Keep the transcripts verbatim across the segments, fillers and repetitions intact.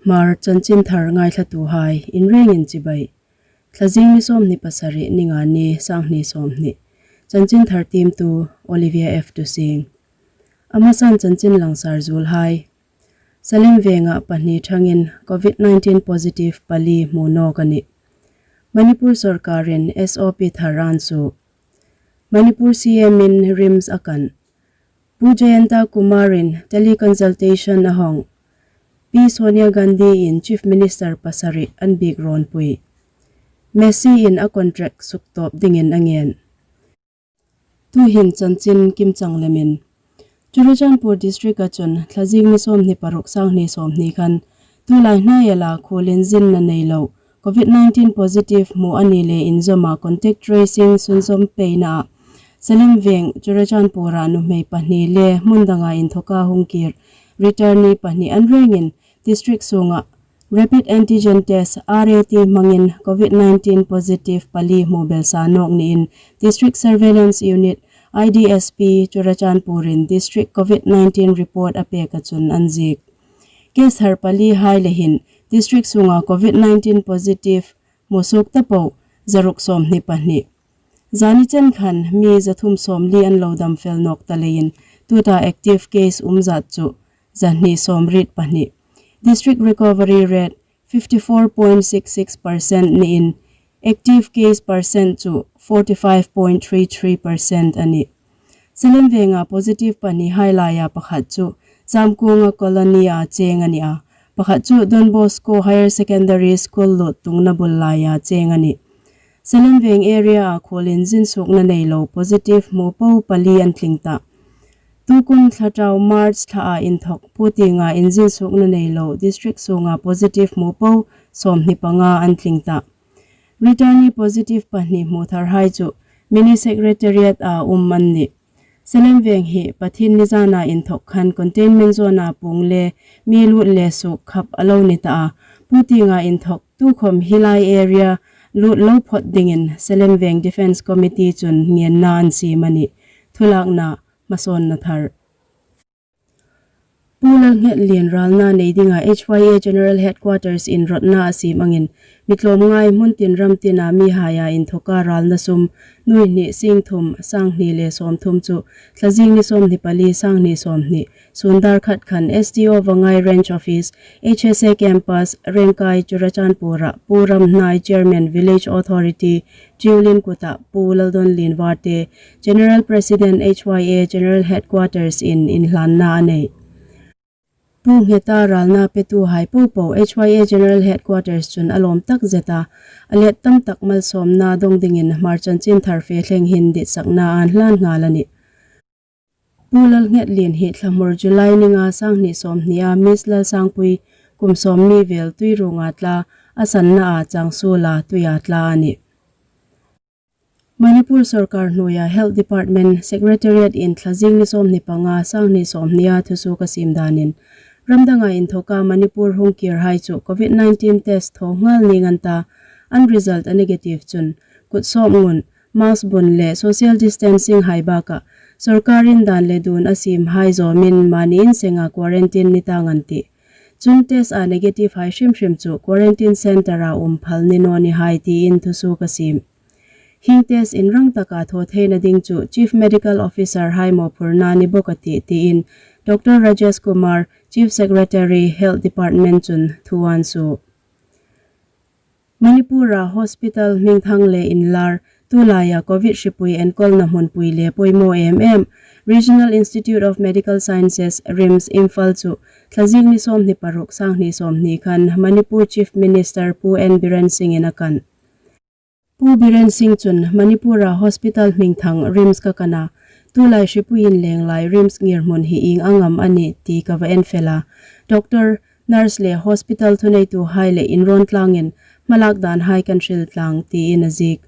Hmar chanchin thar ngaithlatuhai inrengin chibai. Thlazing ni sawmhni pasari, Ningani, sanghni sawmhni. Chanchin thar tiemtu Olivia F Tusing. A hmasan chanchin langsar zuolhai. Salem Venga pahni thangin COVID nineteen positive pali hmu nawk a nih. Manipur sorkarin S O P thar an suo. Manipur C M in RIMS a kan. Pu Jayanta Kumar-in teleconsultation a hawng. Pi Sonia Gandhi-in Chief Minister pasari an biek rawnpui. Messi-in a contract suktawp dingin a ngen. Tuhin chanchin kimchang lemin. Churachandpur District-a chun Thlazing ni sawmhni paruk, sanghni sawmhni khan tulai hnai ela khuolinzinna nei lo COVID nineteen positive hmu a ni le inzawma contact tracing sunzawm peina a Salem Veng, Churachandpur-a nuhmei pahni le hmun danga inthoka hung kir returnee pahni an rengin district sunga rapid antigen test, R A T, hmangin COVID nineteen positive pali hmu belsa nawk niin District Surveillance Unit, I D S P, Churachandpur-in district COVID nineteen report a peka chun an ziek. Case har palihai le hin district sunga COVID nineteen positive hmu suok ta po zaruk sawmhni pahni. Zani chen khan mi zathum sawmli an lo dam fel nawk ta leiin tuta active case um zat chu zahni sawmriet pahni. District recovery rate fifty four point six six percent niin active case percent chu forty five point three three percent a nih. Salem Venga positive pahnihai laia pakhat chu Zamkuonga Colony-a cheng a ni a, pakhat chu Don Bosco Higher Secondary School lut tungna bul laia cheng a nih. Salem Veng area-a khuolinzin suokna nei lo positive hmu po pali an tling ta. Tukum thla tau March thlaa inthok puotienga inzin suokna nei lo district sunga positive hmu po sawmhni panga an tling ta. Returnee positive pahni hmu tharhai chu Mini Secretariat-a um an nih. Salem Veng hi Pathienni zana inthok khan containment zone-a puong le mi lut le suok khap a lo ni ta a. Puotienga inthok tukhom hi lai area lut lo phawt dingin Salem Veng Defence Committee chun ngenna an siem a nih. Thulakna, hmasawnna thar. Pu Lalnghetlien ralna nei dinga H Y A General Headquarters-in rawtna a siem angin, mi tlawmngai hmun tin ram tina mihaia inthoka ralna sum nuoi hni sing thum, sanghni le sawmthum chu Thlazing ni sawmhni pali, sanghni sawmhni, sun dar khat khan S D O Vangai Range Office, H S A Campus, Rengkai, Churachandpur-a Pu Ramhnai, Chairman Village Authority, Tiulin kuta Pu Laldonlien Varte, General President H Y A General Headquarters-in inhlanna a nei. Pu Ngheta ralna petuhai popo H Y A General Headquarters chun a lawm tak zeta, a let tam tak malsawmna dong dingin Hmar chanchin thar fe thleng hin ditsakna an hlan nghal a nih. Pu Lalnghetlien hi thlamur July ni nga, sanghni sawmhnia Miss Lalsangpui kum sawmhni vel Tuiruonga tla, a sanna a chang suola tuia tla a nih. Manipur sorkar hnuoia Health Department Secretariat-in Thlazing ni sawmhni panga, sanghni sawmhnia thusuok a siem danin, ram danga inthoka Manipur hung kirhai chu COVID nineteen test thaw nghal ning an ta, an result a negative chun kut sawm ngun, mask bun le social distancing hai baka sorkarin dan le dun a siemhai zawmin mani insenga quarantine ni tang an tih. Chun test-a negative hai hrim hrim chu quarantine center-a um phal ni naw ni hai tiin thusuok a siem. Hieng test inrang taka thaw theina ding chu Chief Medical Officer hai mawphurna ni bawk a tih tiin Doctor Rajesh Kumar, Chief Secretary, Health Department chun thu an suo. Manipur-a hospital hmingthang le inlar, tulaia COVID hripui enkawlna hmunpui le poimaw em em, Regional Institute of Medical Sciences, RIMS, Imphal chu Thlazing ni sawmhni paruk, sanghni sawmhni khan Manipur Chief Minister Pu N Biren Singh-in a kan. Pu Biren Singh chun Manipur-a hospital hmingthang RIMS ka kan a, tulai hripuiin lenglai RIMS ngirhmun hi ieng ang am a nih ti ka va en fel a. Doctor, nurse le hospital thuneituhai le inrawn tlangin hmalak danhai kan hril tlang tiin a ziek.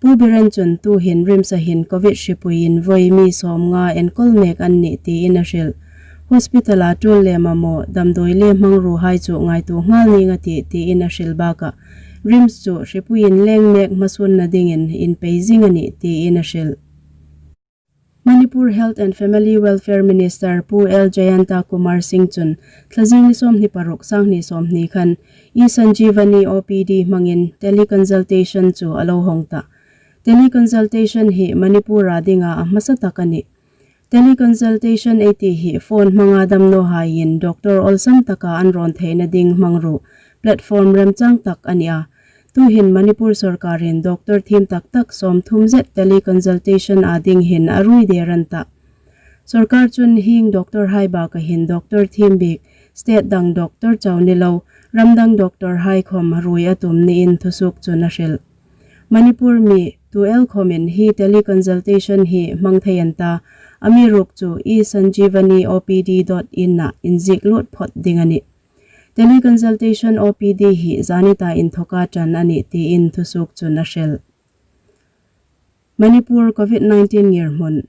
Pu Biren chun tuhin RIMS-a hin COVID hripuiin voi mi sawmnga enkawl mek an nih tiin a hril. Hospital-a tul le mamaw, damdawi le hmangruohai chu ngaituo nghal ning a tih tiin a hril bakah, RIMS chu hripuiin leng mek hmasuonna dingin inpei zing a nih tiin a hril. Manipur Health and Family Welfare Minister Pu L Jayanta Kumar Singh chun thlazing ni sawmhni paruk, sanghni sawmhni khan e-Sanjeevani O P D hmangin teleconsultation chu a lo hawng ta. Teleconsultation hi Manipur-a dinga a hmasa tak a nih. Teleconsultation ei ti hi phone hmanga damnawhaiin doctor awlsam taka an rawn theina ding hmangruo platform remchang tak a ni a. Tuhin Manipur sorkarin doctor thiem tak tak sawmthum zet teleconsultation-a ding hin a ruoi der an ta. Sorkar chun hieng doctor-hai baka hin doctor thiem bik state dang doctor chau ni lo, ram dang doctor-hai khawm ruoi a tum niin thusuok chun a hril. Manipur mi tu el khawmin hi teleconsultation hi hmang thei an ta, amiruokchu e-Sanjeevani O P D dot in-a inziek lut phawt ding a nih. Teleconsultation O P D hi zani ta inthoka ṭan a nih tiin thusuok chun a hril. Manipur Covid nineteen ngirhmun.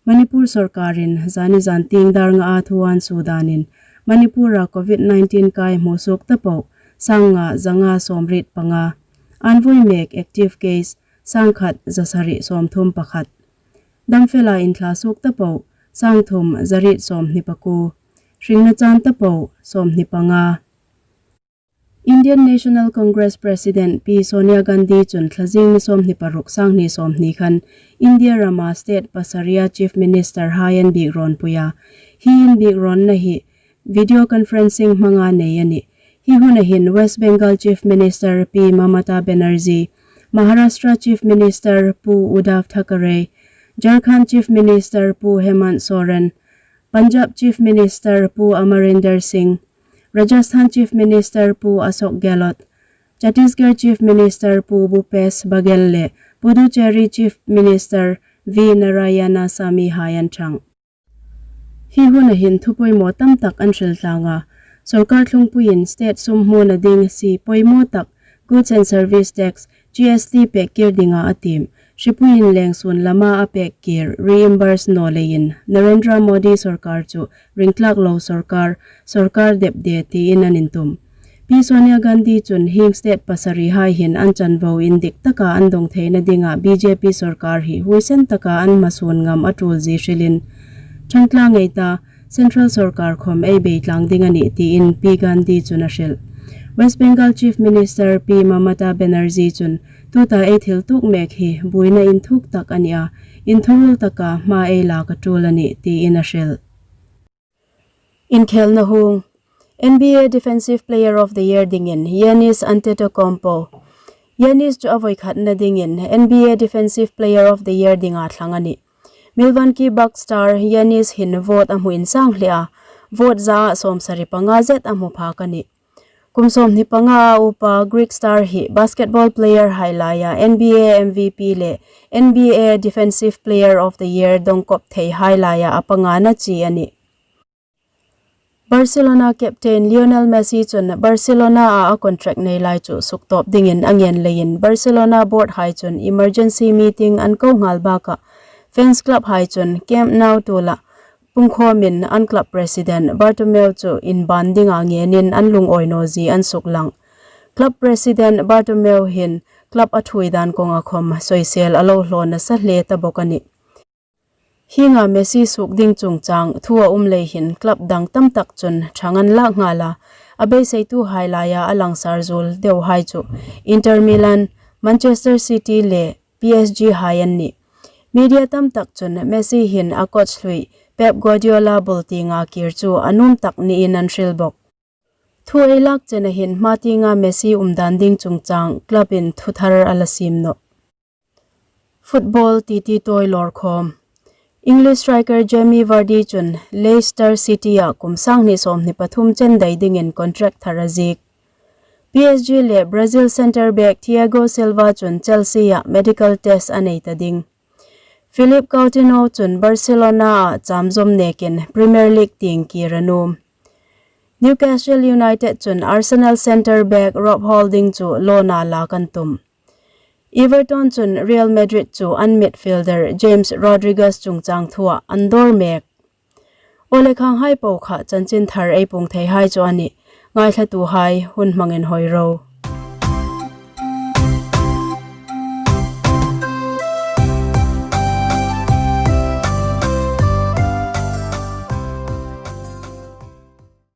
Manipur sorkarin zani zantieng dar nga-a thu an suo danin Manipur-a Covid nineteen kai hmusuok ta po, sangnga zanga sawmriet panga, an vui mek active case sangkhat zasari sawmthum pakhat, damfela inthla suok ta po, sangthum zariet sawmhni pakuo, hringna chan ta po, sawmhni panga. Indian National Congress President Pi Sonia Gandhi chun thlazing ni sawmhni paruk, sanghni sawmhni khan India rama state pasaria Chief Minister-hai an biekrawnpui a. Hi inbiekrawnna hi video conferencing hmanga nei a nih. Hi huna hin West Bengal Chief Minister Pi Mamata Banerjee, Maharashtra Chief Minister Pu Uddhav Thackeray, Jharkhand Chief Minister Pu Hemant Soren, Punjab Chief Minister Pu Amarinder Singh, Rajasthan Chief Minister Pu Ashok Gehlot, Chhattisgarh Chief Minister Pu Bhupesh Baghel le Puducherry Chief Minister V Narayanasamy-hai an ṭhang. Hi huna hin thu poimaw tam tak an hril tlang a. Sorkar thlungpuiin state sum hmuna ding si poimaw tak, goods and service tax, G S T pek kir dinga a tiem. Hripuiin leng sun lama a pek kir reimburse naw leiin Narendra Modi sorkar chu ringtlak lo sorkar, sorkar depde tiin an intum. Pi Sonia Gandhi chun hieng state pasari-hai hin an chanvo indik taka an dong theina dinga B J P sorkar hi huoisen taka an hmasun ngam a ṭul zie hrilin, ṭhangtlang ei ta, central sorkar khawm ei beitlang ding a nih tiin Pi Gandhi chun a hril. West Bengal Chief Minister Pi Mamata Banerjee chun tuta ei thil tuok mek hi buoina inthuk tak a ni a, inthuruol taka hma ei lak a ṭul a nih tiin a hril. Inkhelna hung. N B A Defensive Player of the Year dingin Giannis Antetokounmpo. Giannis chu a voi khatna dingin N B A Defensive Player of the Year dinga thlang a nih. Milwaukee Bucks star Giannis hin vote a hmu insang hle a, vote zaa sawmsari panga zet a hmu phak a nih. Kum sawmhni panga a upa Greek star hi basketball player-hai laia N B A M V P le N B A Defensive Player of the Year dongkop thei-hai laia a pangana chi a nih. Barcelona captain Lionel Messi chun Barcelona-a a contract nei lai chu suktawp dingin a ngen leiin Barcelona board-hai chun emergency meeting an ko nghal bakah fans club-hai chun Camp Nou tuola pungkhawmin an club president Bartomeu chu inban dinga ngenin an lungawi naw zie an suklang. Club president Bartomeu hin club a thuoi dan kawnga khawm soisel a lo hlaw nasa hle ta bawk a nih. Hienga Messi suok ding chungchang thu a um lei hin club dang tam tak chun ṭhang an lak nghal a, a beiseituhai laia a langsar zuol deuhai chu Inter Milan, Manchester City le P S G-hai an nih. Media tam tak chun Messi hin a coach hlui Pep Guardiola bul tienga kir chu a nuom tak niin an hril bawk. Thu ei lak chena hin hma tienga Messi um dan ding chungchang club-in thuthar a la siem nawh. Football titi tawi lawr khawm. English striker Jamie Vardy chun Leicester City-a kum sanghni sawmhni pathum chen dai dingin contract thar a ziek. P S G le Brazil centre back Thiago Silva chun Chelsea-a medical test a nei ta ding. Philippe Coutinho chun Barcelona-a cham zawm nekin Premier League tieng kir a nuom. Newcastle United chun Arsenal centre back Rob Holding chu loan-a lak an tum. Everton chun Real Madrid chu an midfielder James Rodriguez chungchang thua an dawr mek. Aw le, khanghai po kha chanchin thar ei puong theihai chu a nih. Ngaithlatuhai hun hmang inhawi ro.